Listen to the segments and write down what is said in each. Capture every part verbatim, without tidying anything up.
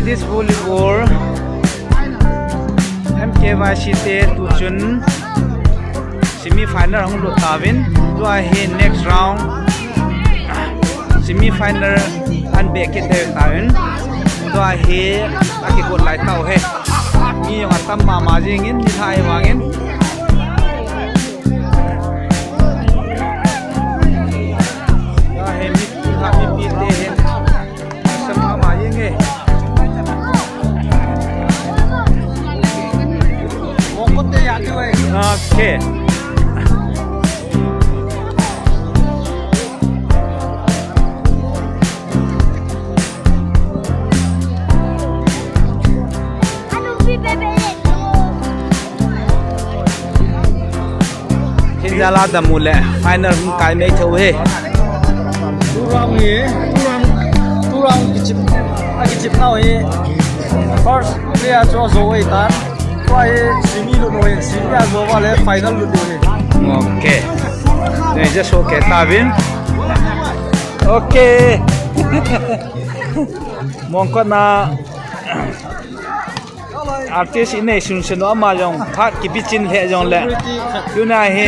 This volleyball M K Y C te tuchun semi final hung lut tauvin, tua hi next round semi final an beh kit deu tauvin, tua hi akigot lai tau hi. Mi jong atam mama jingin, mi thai vangin. Tua hi mi, mi, mipi te hin. Sa mama jing e. Okay. Hinla la damu le final hung kai mai thou hi. Two round hi, two round, two round kichep, akichep nau hi. First player chu ajo ahitan. Tua hi semi lut nau hi, semi ajo uva le final lut nau hi. Okay. Nei ja so ke ta vin. Okay. Mongkot na. Artist inei sunsun u ama jong phat kipi chin lheh jongle. Tuna hi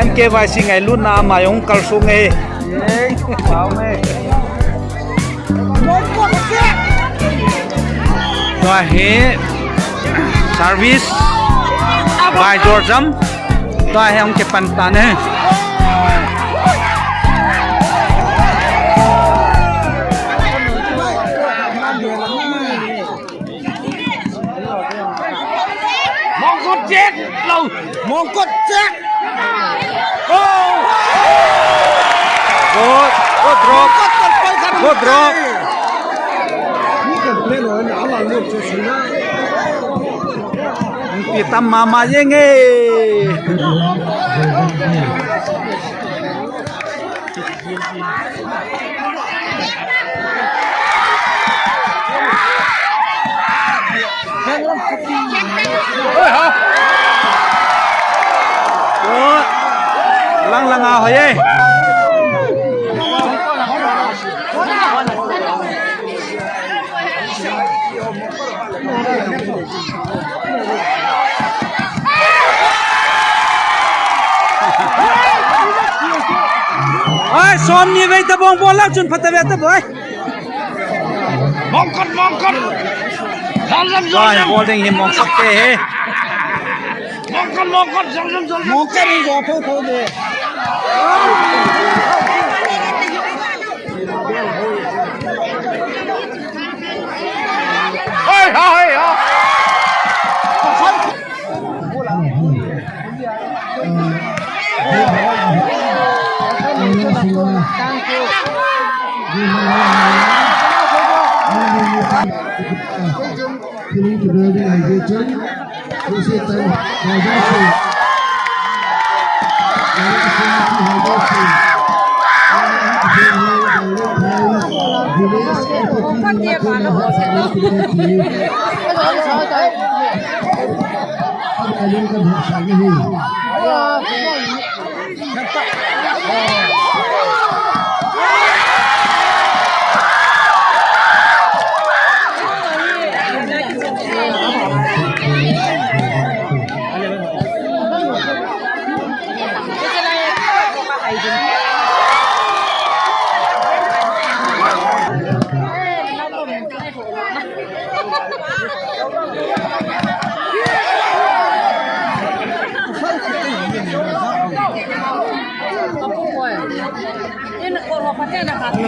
M K Y C ngailutna ama jong kalsong e. Tua hi service by Jorjam. Tua hi hung kipan tan e. Mongkot chek lo. Mongkot chek. Oh. Good, good drop. Mongkot kan pai kan. Good drop. Ni kan play lo na ala lo che sina. Pi tam mama jing e. Lang lang a hoi e. Ai, som ni vei ta bong bol lang chun phat ta ve ta boi. Mongkot, mongkot. Zom, zom, zom, zom. Bol ding hi mongkot te he. Mongkot, mongkot, zom, zom, zom, zom. Mongkot ni jo tho tho de. Hoi, ha, hoi, ha.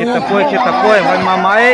Kita poi, kita poi, hoi mama e.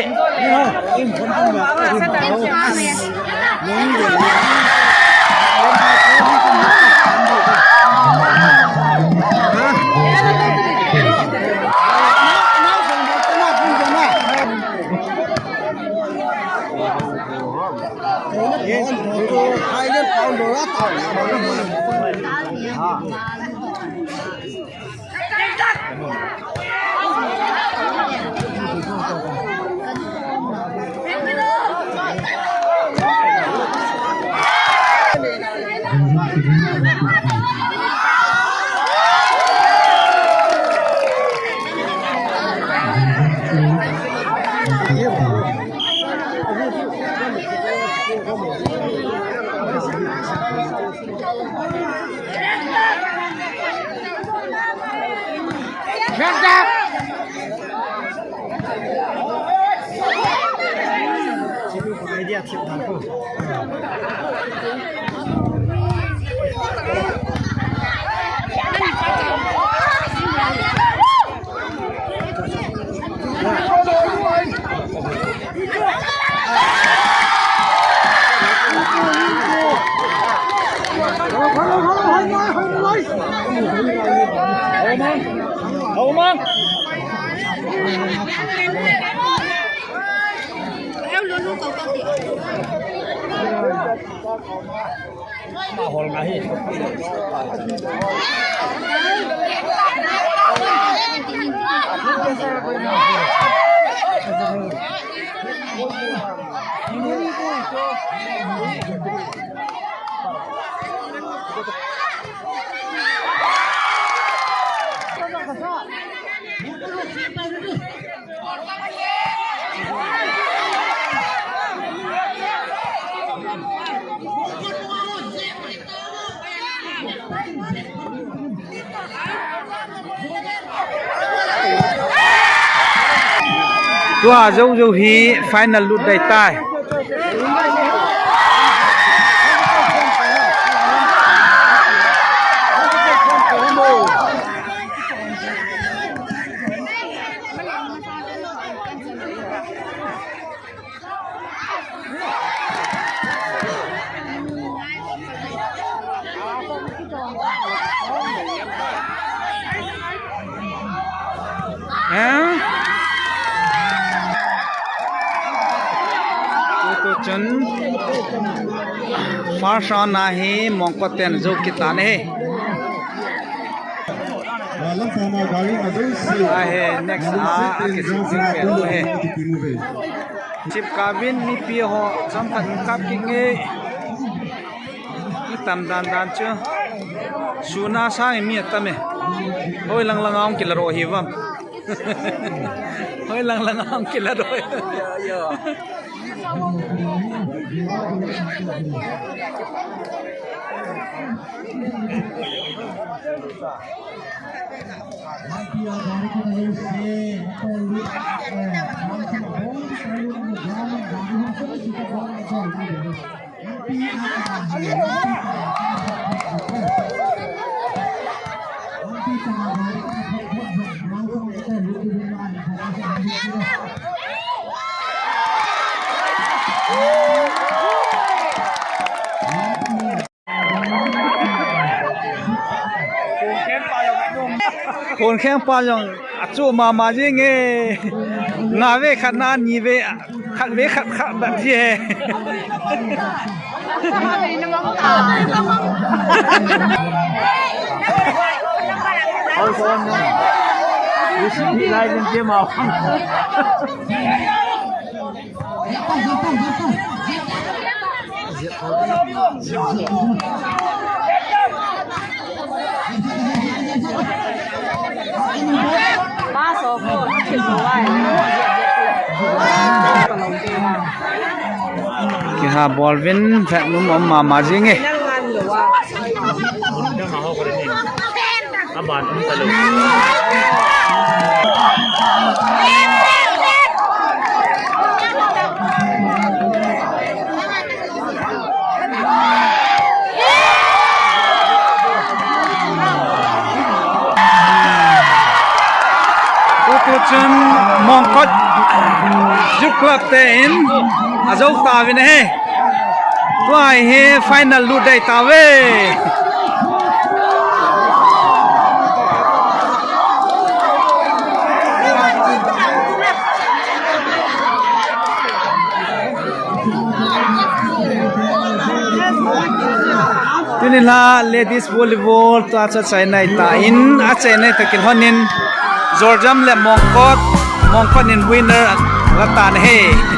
Tua jou jou hi final lut dai tai. Tuchun first round a hi Mongkot ten jou kit tan ahi. Ahi, next a, akisuk ding pen ahi. Chip kavin mipi ho chomkhat in kap kit nge. Itam dan dan chu. Sun a sang mi atam e. Hoi lang lang a hung kila ro hi vam. Hoi lang lang a hung kila ro. Khonkheng pa jong achu mama jing e. Nga ve khat na ni ve, khat ve khat khat ba ji he. Kiha bol vin, vet num um mama jing e. Aban um talou. Tuchun Mongkot Youth Club te in ajou tauvin ahi. Tua hi final lut dai tauve. Tuni la ladies volleyball tua chu achaina ahitan, achaina ahi ta kilhonin Jorjam le Mongkot, Mongkot in winner la tan ahi.